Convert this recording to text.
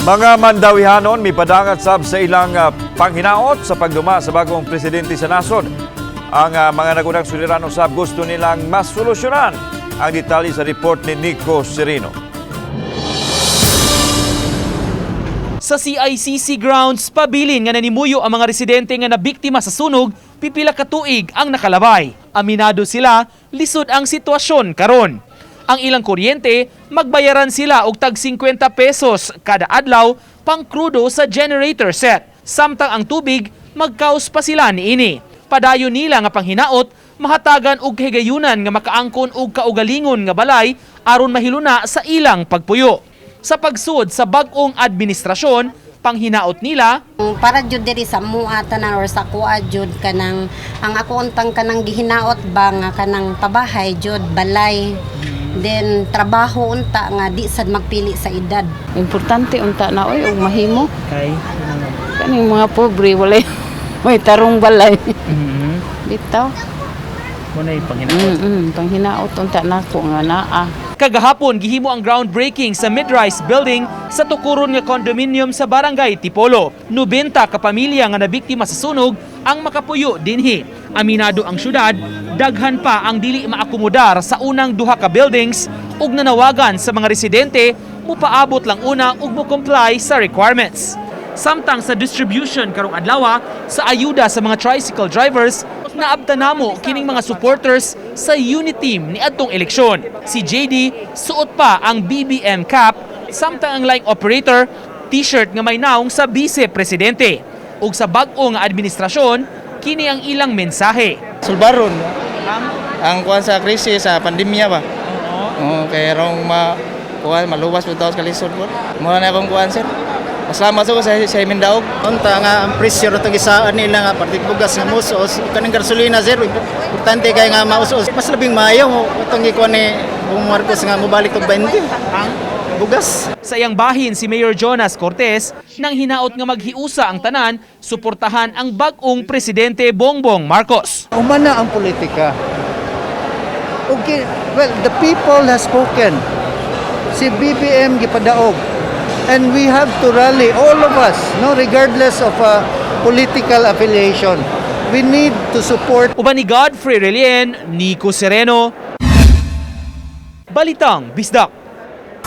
Mga Mandawihanon mipadangat sab sa ilang panghinaot sa pagduma sa bagong presidente sa nasod. Ang mga nagunang suliranon sab gusto nilang masolusyonan. Ang detalye sa report ni Nico Sereno. Sa CICC grounds, pabilin nga nanimuyo ang mga residente nga nabiktima sa sunog, pipila ka tuig ang nakalabay. Aminado sila, lisod ang sitwasyon karon. Ang ilang kuryente, magbayaran sila og tag 50 pesos kada adlaw pang krudo sa generator set. Samtang ang tubig, magkaos pa sila niini. Padayon nila nga panghinaot, mahatagan og kahigayunan nga makaangkon og kaugalingon nga balay aron mahiluna sa ilang pagpuyo. Sa pagsud sa bag-ong administrasyon, panghinaot nila Para jud diri sa mua tanan or sa kuha jud, kanang ang ako untang kanang gihinaot ba nga kanang pabahay jud, balay, then trabaho unta nga di sad magpili sa edad. Importante unta na oy og mahimo. Kay Kaning mga pobre, walay may tarong balay. Bitaw. Mo na panghinaot. Panghinaot unta nako nga naa. Kagahapon gihimo ang groundbreaking sa mid-rise building sa tukuron nga condominium sa Barangay Tipolo. 90 ka pamilya nga nabiktima sa sunog ang makapuyo dinhi. Aminado ang syudad, daghan pa ang dili maakomodar sa unang duha ka buildings ug nanawagan sa mga residente mupaabot lang una ug mo comply sa requirements. Samtang sa distribution karong adlaw sa ayuda sa mga tricycle drivers, naabta namo kining mga supporters sa unit team ni adtong eleksyon. Si JD suot pa ang BBM cap, samtang ang line operator t-shirt nga may naong sa vice presidente. Ug sa bag-o nga administrasyon, kini ang ilang mensahe. Sulbaron ang kuan sa krisis sa pandemya ba. Oo, kay rong ma kuan maluwas pud taos kalisod po. Mo na akong kuan, sir. Pasalamat ko sa Mindaog. Unta nga ang presyo ra gisaan nila nga parte bugas nga musos, kaning gasolina, sir, importante kay nga maus-us. Mas labing maayo utong gikuan ni Bongbong Marcos nga mobalik og 20 bugas. Sa iyang bahin, si Mayor Jonas Cortez nang hinaot nga maghiusa ang tanan, suportahan ang bag-ong presidente Bongbong Marcos. Humana ang politika. Okay, well, the people has spoken. Si BBM gipadaog. And we have to rally, all of us, no, regardless of political affiliation. We need to support Uban ni Godfrey Relien, Nico Sereno, Balitang Bisdak.